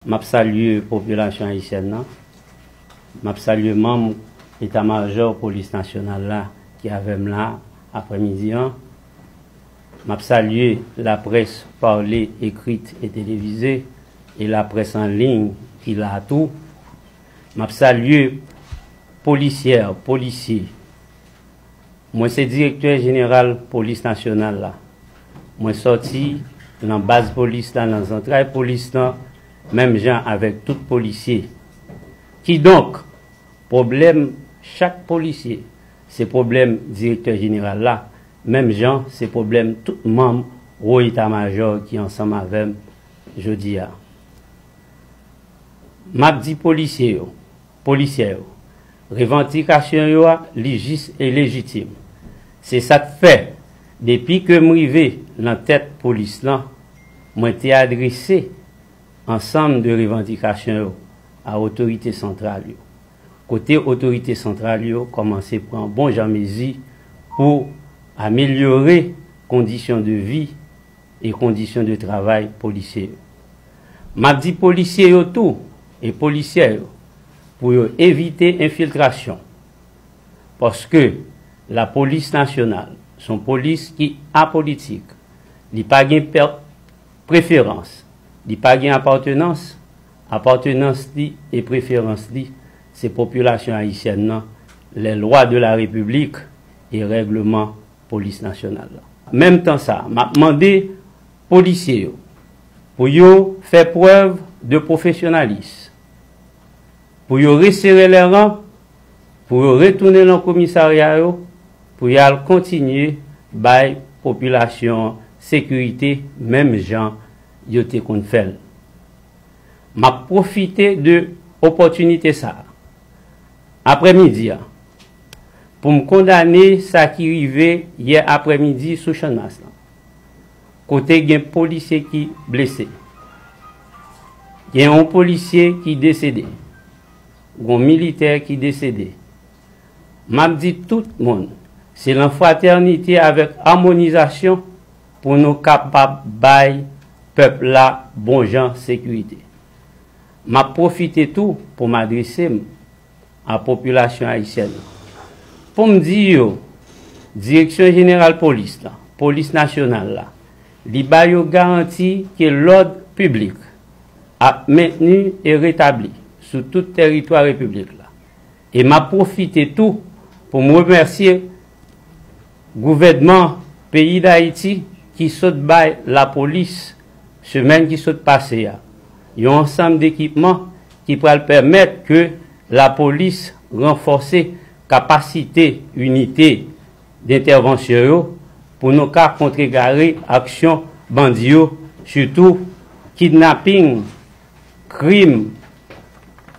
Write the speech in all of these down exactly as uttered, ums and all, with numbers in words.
M ap salye popilasyon ayisyèn nan. M ap salye manm Eta Majò Polis Nasyonal la ki avè m la aprèmidi an. M ap salye laprès pale, ekrit e televize e laprès an liy ki la tou. M ap salye polisyè, polisye. Mwen se direktè jeneral polis nasyonal la. Mwen sòti nan baz polis la, nan zantray polis lan, menm jan avèk tout polisye. Kidonk, pwoblèm chak polisye se pwoblèm direktè jeneral la, menm jan se pwoblèm tout manm wo eta majò ki ansanm avè m jodi a. M ap di polisye yo, polisyè yo, revandikasyon yo a, li jis e lejitim. Se sa k fè, depi ke m rive nan tèt polis lan, mwen te adrese ansanm de revandikasyon yo a otorite santral yo, kote otorite santral yo kòmanse pran bon jan mezi pou amelyore kondisyon de vi e kondisyon de travay polisye yo. M ap di polisye yo tou e polisyè yo pou yo evite enfiltrasyon, paske lapolis nasyonal se yon polis ki apolitik, li pa gen pè-, preferans, li pa gen apatnans, apatnans li e preferans li se popilasyon ayisyèn nan, les lois de la République e règlement polis nasyonal la. Menm tan sa, m ap mande polisye yo pou yo fè prèv de pwofesyonalis, pou yo resere lè ran, pou yo retounen nan komisarya yo, pou y al kontinye bay popilasyon an sekirite menm jan yo te konn fè l. M ap pwofite de opòtinite sa a, aprèmidi a, pou m kondane sa ki rive yè aprèmidi sou Channmas lan, kote gen polisye ki blese. Gen yon polisye ki desede. Gen yon militè ki desede. M ap di tout moun, se nan fratènite avèk amonizasyon pou nou kapab bay pèp la bon jan sekirite. M ap pwofite tou pou m adrese m a popilasyon ayisyèn nan, pou m di yo, Direksyon Jeneral Polis la, Polis Nasyonal la, li ba yo garanti ke lòd piblik ap mentni e retabli sou tout tèritwa Repiblik la. E m ap pwofite tou pou m remèsye gouvènman peyi Dayiti ki sot bay lapolis, semèn ki sot pase a, yon ansanm dekipman ki pral pèmèt ke lapolis ranfòse kapasite inite dentèvansyon yo pou nou ka kontregare aksyon bandi yo, sitou kidnaping, krim,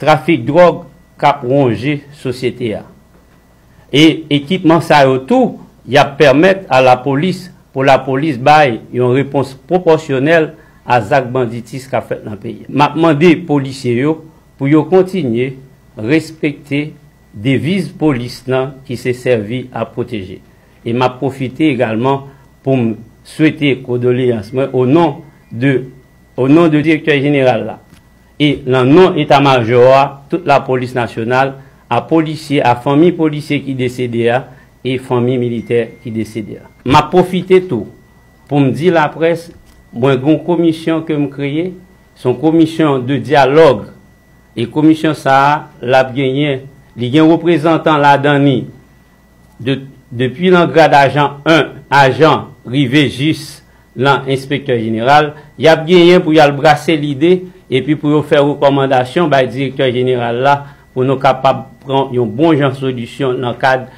trafik dwòg k ap wonje sosyete a. E ekipman sa yo tou, y ap pèmèt a lapolis, pou lapolis bay yon repons pwopòsyonèl a zak banditis k ap fèt nan peyi a. M ap mande polisye yo pou yo kontinye respekte deviz polis lan ki se sèvi a pwoteje. E m ap pwofite egalman pou m swete kondoleyans mwen o non de, o non de direktè jeneral la e nan non eta majò a, tout lapolis nasyonal, a polisye, a fanmi polisye ki desede a e fanmi militè ki desede a. M ap pwofite tou pou m di laprès, mwen gen yon komisyon ke m kreye, se yon komisyon de dyalòg. E komisyon sa a, l ap genyen, li gen reprezantan ladan li, de, depi nan grad ajan en, ajan, rive jis nan enspektè jeneral, y ap genyen pou y al brase lide epi pou yo fè rekòmandasyon bay direktè jeneral la pou nou kapab pran yon bon jan solisyon nan kad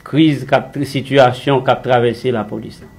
kriz k ap, sitiyasyon k ap travèse lapolis la.